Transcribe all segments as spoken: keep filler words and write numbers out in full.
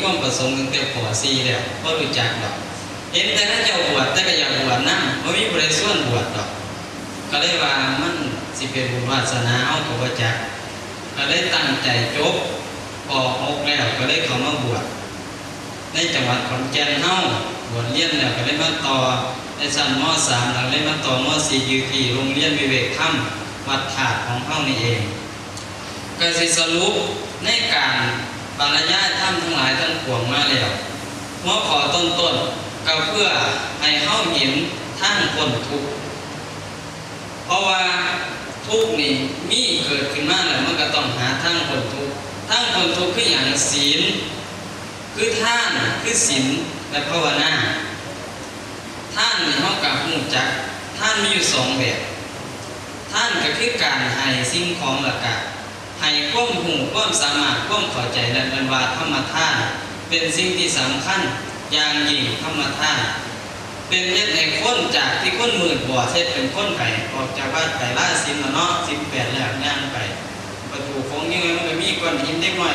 ความประสงค์ตั้งแต่ ป.สี่ แล้ว บ่รู้จักดอก เห็นแต่เขาเจ้าบวช แต่ก็อยากบวชนำ บ่มีผู้ใดชวนบวชดอก ก็เลยว่ามันสิเป็นบุญวาสนาเฮาก็บ่จัก ก็เลยตั้งใจจบ ป.หก แล้วก็เลยเข้ามาบวช ในจังหวัดขอนแก่นเฮา บวชเรียนแล้วก็เลยมาต่อในชั้น ม.สาม แล้วเลยมาต่อ ม.สี่ อยู่ที่โรงเรียนวิเวกธรรมวัดธาตุของเฮานี่เอง ก็สิสรุปในการบรรยายธรรมทั้งหลายทั้งปวงมาแล้ว หัวข้อต้นๆ ก็เพื่อให้เฮาเห็นทางพ้นทุกข์ เพราะว่าทุกข์นี่มีเกิดขึ้นมาแล้วมันก็ต้องหาทางพ้นทุกข์ ทางพ้นทุกข์คือหยัง ศีล คือทาน คือศีล และภาวนา ทานนี่เฮาก็รู้จัก ทานมีอยู่สองแบบ ทานก็คือการให้สิ่งของ แล้วก็ให้ความรู้ ความสามารถ ความเข้าใจ นั่นเอิ้นว่าธรรมทาน เป็นสิ่งที่สำคัญอย่างยิ่ง ธรรมทาน เป็นเฮ็ดให้คนจากที่คนมืดบอด เฮ็ดเป็นคนไป ออกจากวัดไปลาศีลแล้วเนาะ ศีลแปดแล้วย่างไป ประตูโค้งยังไงมันก็มีก้อนหินเด็กน้อย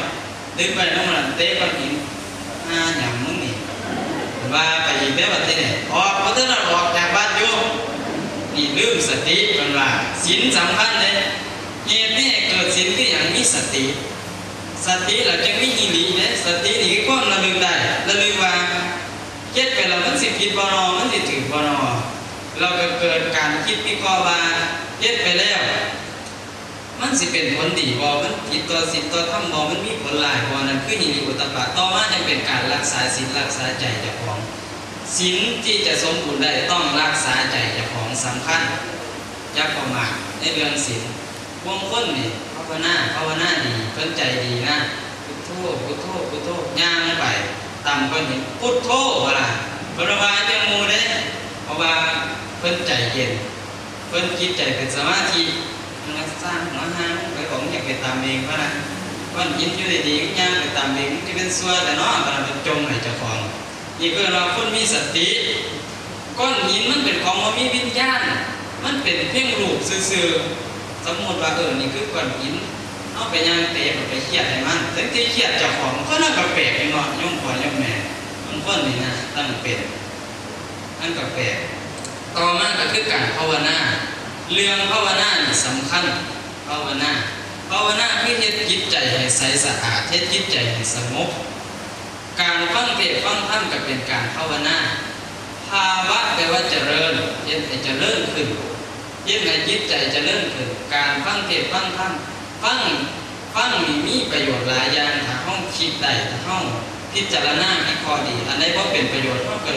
ดึงไปน้ำมันเตะก้อนหิน "หาหยังมึงนี่" ว่าไปอีกเด้อบัดทีนี้ ออกบ่ทันได้ออกจากวัดอยู่ นี่ลืมสติ เพิ่นว่า ศีลสำคัญเด้ เหตุนี่ให้เกิดศีลคือหยัง มีสติ สติแล้วจึงมีอีหลีเด้ สตินี่คือความระลึกได้ ระลึกว่า เฮ็ดไปแล้วมันสิผิดบ่นอ มันสิถูกบ่นอ เราก็เกิดการคิดวิเคราะห์ว่า เฮ็ดไปแล้ว มันสิเป็นผลดีบ่ มันผิดต่อศีลต่อธรรมบ่ มันมีผลร้ายบ่ นั่นคือหิริโอตตัปปะ ต่อมาจั่งเป็นการรักษาศีลรักษาใจเจ้าของ ศีลที่จะสมบูรณ์ได้ต้องรักษาใจเจ้าของ สำคัญ อย่าประมาทในเรื่องศีล บางคนนี่ภาวนา ภาวนาดี เพิ่นใจดีนะ พุทโธ พุทโธ พุทโธ ย่างไป ต่ำกว่าหิน พุทโธ ว่าล่ะ เพิ่นว่าจั่งหมู่เด้ เพราะว่าเพิ่นใจเย็น เพิ่นจิตใจเป็นสมาธิ มันก็สร้างหัวหางไปบอกมึงอยากไปตำเองพะนะ ก้อนหินอยู่ดีๆมึงย่างไปตำเอง มึงจะเป็นซั่วแต่เนาะ มันเป็นจมให้เจ้าของ นี่คือว่าคนมีสติ ก้อนหินมันเป็นของบ่มีวิญญาณ มันเป็นเพียงรูปซื่อๆ สมมุติว่า เออ นี่คือก้อนหิน เอาไปย่างเตะ เอาไปเคียดให้มัน แต่ที่เคียดเจ้าของ ก็นั่นก็แปลกอยู่เนาะ โยมพ่อโยมแม่ บางคนนี่นะ ตั้งเป็น นั่นก็แปลก ต่อมาก็คือการภาวนา เรื่องภาวนานี่สำคัญ ภาวนา ภาวนาคือเฮ็ดจิตใจให้ใสสะอาด เฮ็ดจิตใจให้สงบ การฟังเทศน์ฟังธรรมก็เป็นการภาวนา ภาวะแปลว่าเจริญ เฮ็ดให้เจริญขึ้น เฮ็ดให้จิตใจเจริญขึ้น การฟังเทศน์ฟังธรรม ฟัง ฟังนี่มีประโยชน์หลายอย่าง ถ้าเฮาคิดได้ ถ้าเฮาพิจารณาวิเคราะห์ดี อันใดบ่เป็นประโยชน์ เฮาก็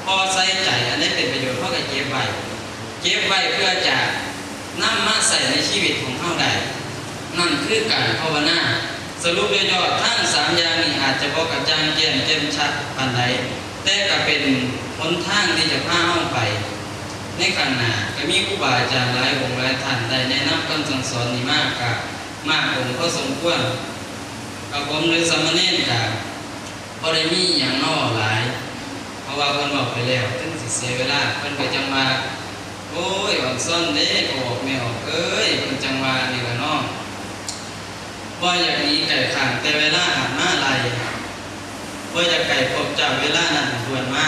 บ่ใส่ใจ อันใดเป็นประโยชน์ เฮาก็เก็บไว้ เก็บไว้เพื่อจะนำมาใช้ในชีวิตของเฮาได้ นั่นคือการภาวนา สรุปย่อๆ ทั้งสามอย่างนี้อาจจะบ่กระจ่างแจ้งแจ่มชัดปานใด แต่ก็เป็นหนทางที่จะพาเฮาไปในข้างหน้า ก็มีครูบาอาจารย์หลายองค์หลายท่านได้แนะนำคำสั่งสอนนี้มาก็มากองค์พอสมควร กับผมหรือสามเณรก็บ่ได้มีหยังเนาะหลาย เพราะว่าเพิ่นเว้าไปแล้ว ถึงสิเสียเวลา เพิ่นก็จั่งว่า โอ้ย อ่อนซ่อนเด้ พ่อออกแม่ออกเอ้ย เพิ่นจั่งว่านี่ล่ะเนาะ บ่อยากหนีไกลข้างแต่เวลาหันมาไล่ บ่อยากไกลพบเจ้าเวลานั้นด่วนมา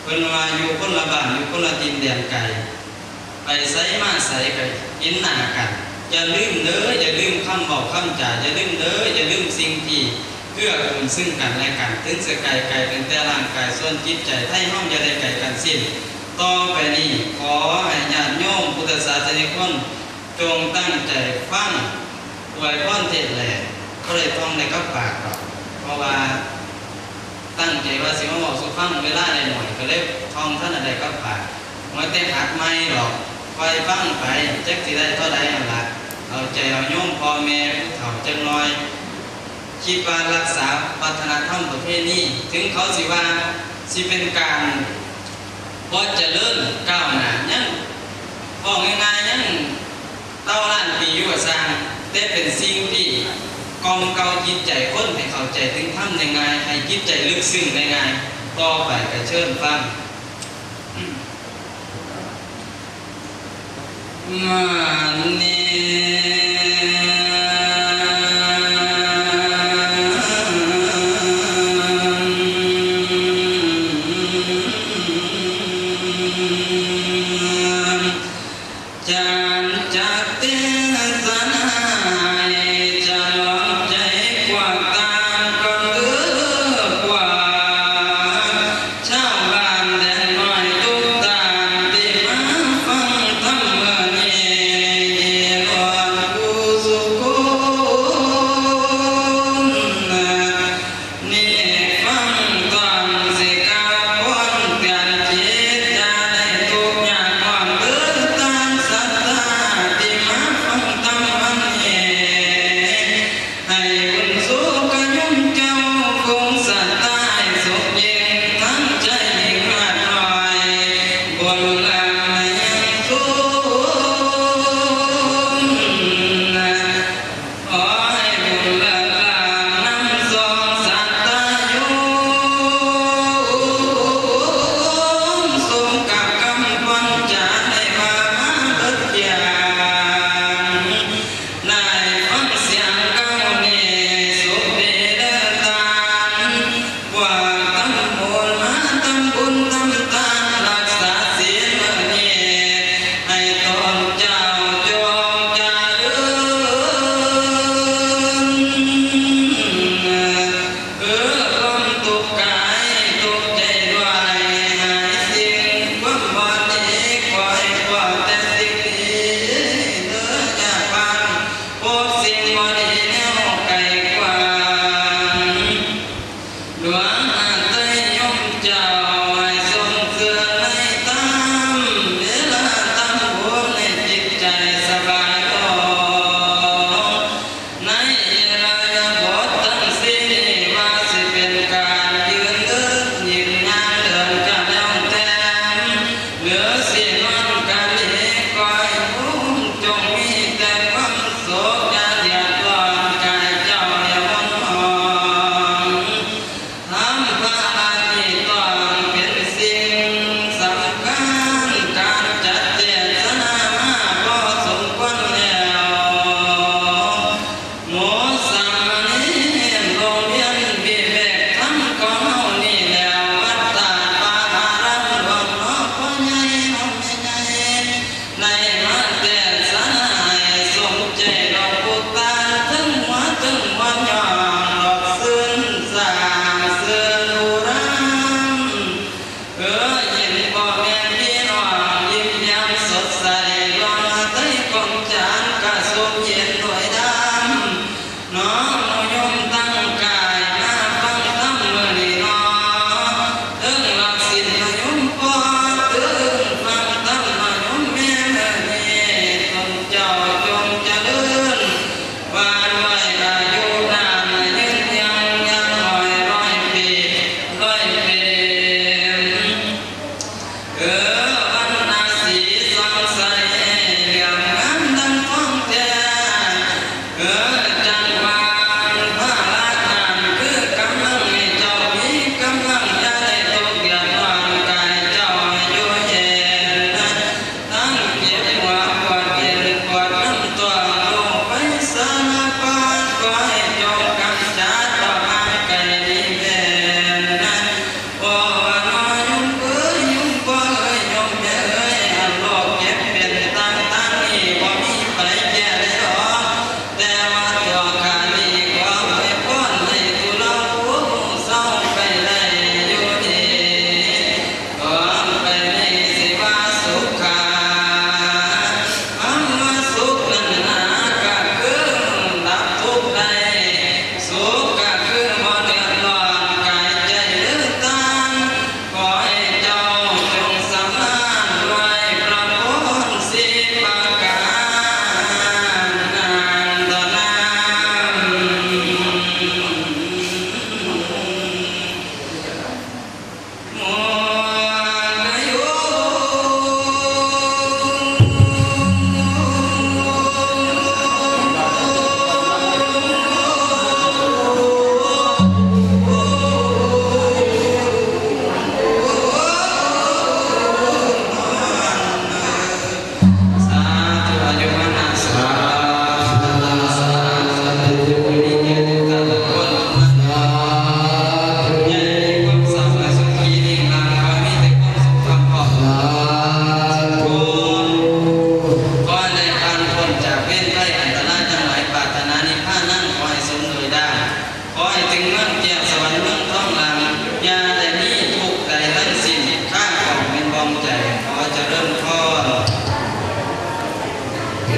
เพิ่นว่าอยู่คนละบ้านอยู่คนละถิ่นแดนไกล ไปไสมาไสก็เห็นหน้ากัน อย่าลืมเด้อ อย่าลืมคำเว้าคำจา อย่าลืมเด้อ อย่าลืมสิ่งที่เกื้อกูลซึ่งกันและกัน ถึงสิไกล ไกลตั้งแต่ร่างกาย ส่วนจิตใจไทเฮาอย่าได้ไกลกันสิ้น ต่อไปนี้ขอให้ญาติโยมพุทธศาสนิกชน จงตั้งใจฟัง อวยพรเทศน์แหละ บ่ได้ท่องได้กับปากดอก เพราะว่าตั้งใจว่าสิมาเว้าสู่ฟัง เวลาได้หน่อย ก็เลยท่องทันได้กับปาก มัวแต่หัดใหม่ดอก ค่อยฟังไป จักสิได้เท่าใดหั่นล่ะ เอาใจเอาโยมพ่อแม่ผู้เฒ่าจักหน่อย คิดว่ารักษาวัฒนธรรมประเพณี ถึงเขาสิว่าสิเป็นการบ่เจริญก้าวหน้า ยัง เว้าง่ายๆ ยังเต่าล้านปีอยู่ก็ซ่าง แต่เป็นสิ่งที่กล่อมเกลาจิตใจคนให้เข้าใจถึงธรรมได้ง่าย ให้จิตใจลึกซึ้งได้ง่าย ต่อไปก็เชิญฟัง มาเน